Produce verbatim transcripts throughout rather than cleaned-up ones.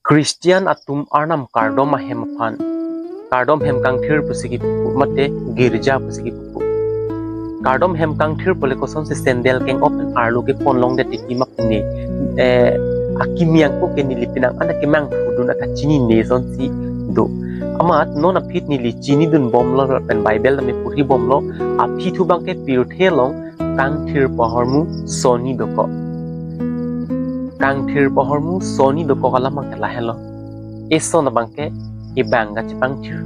Christian atum Arnam kardom ahem aphan kardom hem kangthir pusi kipu, mate girja pusi kipu. Kardom hem kangthir pule kosonsi sandal keng-op pen arlo kepon longdet titi ma pune, eh, akimi angko ke neli penang an akemang phudun akachinine asonsi do. Amat non aphi neli chinidun bomlo lapen Bible tame puri bomlo, aphi thu abangke pirthe along kangthir pu ahormu soni dokok. Kangthir pu ahormu soni dokok alam abangke lahelo. Eson abangke ebang kachepangthir.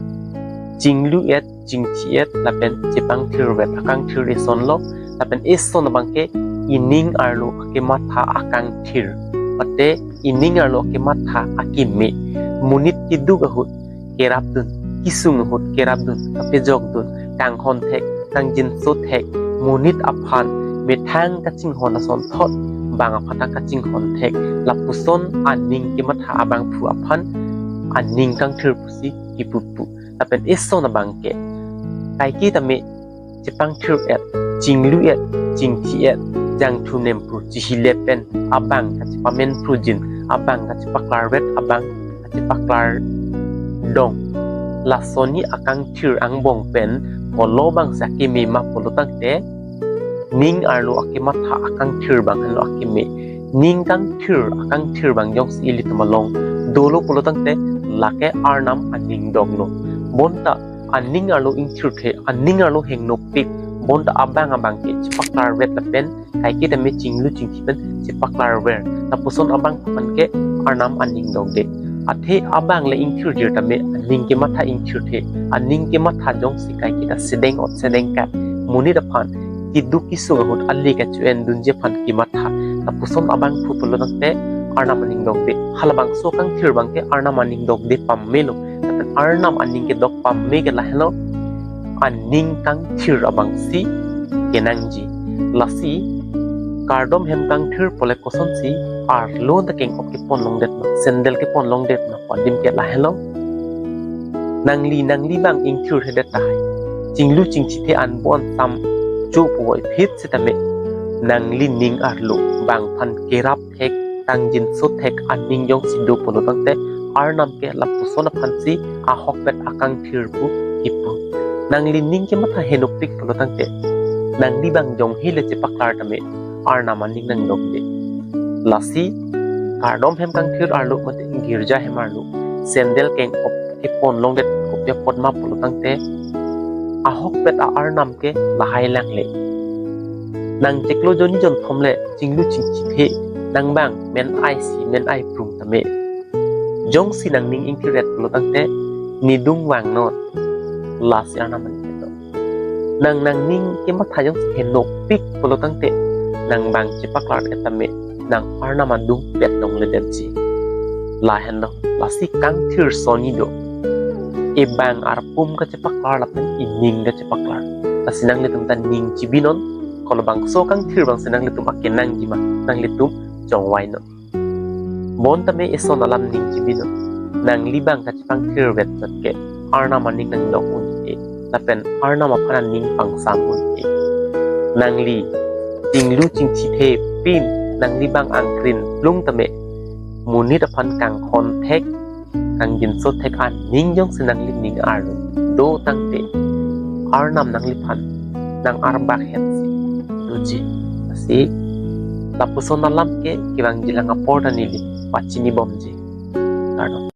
Chinglu-et, chingthi-et lapen chepangthirvet akangthir esonlo, lapen eson abangke ining arlo akematha akangthir, mate ining arlo akematha akeme. Monit keduk ahut kerapdun, kesung ahut kerapdun, kapejokdun, kanghon thek, kangjinso thek, monit aphan methang kachinghon asonthot bang aphan ta kachinghon thek, lapuson aning kematha abangphu aphan aning kangthir pusi kipupu. Lapen eson abangke kaike tame chepangthir-et, chinglu-et, chingthi-et, jangthu nempru chihile pen abang kachepamen prujin, abang kachepaklarvet, abang kachepaklar dong. Lasoni akangthir angbong pen kolo abangsi akeme ma pulo tangte, ning arlo akematha akangthir abang henlo akeme. Ning kangthir akangthir abang jongsi ilitum along dolo pulo tangte, lake Arnam aning doklo. Bonta aning arlo ingthirthe, aning arlo hengnopik, bonta abang abangke chepaklarvet lapen kaike tame chinglu chingthi pen chepaklarver, lapuson abang aphan ke Arnam aning dokde. Athe abang le ingthirjir tame aning kematha ingthirthe, aning kematha jongsi kaike ta sedeng ot sedeng kat, monit aphan keduk kesung ahut ale kacho-endunji aphan kematha, lapuson abangphu pulo tangte Arnam aning dokde. Halabangso akangthir abangke Arnam aning dokde pamelo. Lapen Arnam aning kedok pame ke lahelo, aning kangthir abangsi kenangji. Lasi kardom hem kangthir pule kosonsi arlo ta keng-op kepon longdet ma, sandal kepon longdet ma pu adim ke lahelo. Nangli, nangli abang ingthirthedet tahai, chinglu chingthithe anbo ansam cho puvoiphit setame, nangli ning arlo bang aphan kerap thek, kangjinso thek aning jongsi do pulo tangte, Arnam ke lapuson aphansi ahokpet akangthir pu kipu. Nangli ning kematha henopik pulo tangte, nangli abang jongsi le chepaklar tame Arnam aning nangdokde. Lasi kardom hem kangthir arlo mate girja hem arlo sandal keng-op kepon longdet kopi apot ma pulo tangte, ahokpet a-Arnam ke lahai langle. Nang chiklo jonni jonthom le chinglu chingthithe, nang abang men-aisi men-ai prung tame, jongsi nangning ingthir-et pulo tangte, nedung vangnon. Lasi Arnam aning kedo. Nang nangning kematha jongsi henopik pulo tangte, nang abang chepaklar-et tame nang Arnam adung pet longledetji. Lahenlo, lasi kangthir soni do. Ebang arpum kachepaklar lapen ining kachepaklar. Lasi nanglitum ta ning chibinon, kolobangso kangthir abangsi nanglitum akenangji ma, nanglitum chongvainon. Bonta me eson alam ning chibinon. Nangli abang kachepangthirvet ke Arnam aning nangdok un-e, lapen Arnam aphan aning pangsam un-e. Nangli chinglu chingthithe pin, nangli abang angkrin plung tame, monit aphan kanghon thek, kangjinso thek aning jongsi nangli ning arlo do tangte, Arnam nangliphan nang-arbak hensi doji. Lasi lapuson alam ke kevangjilang apor ta neli pachini bomji. Kardom.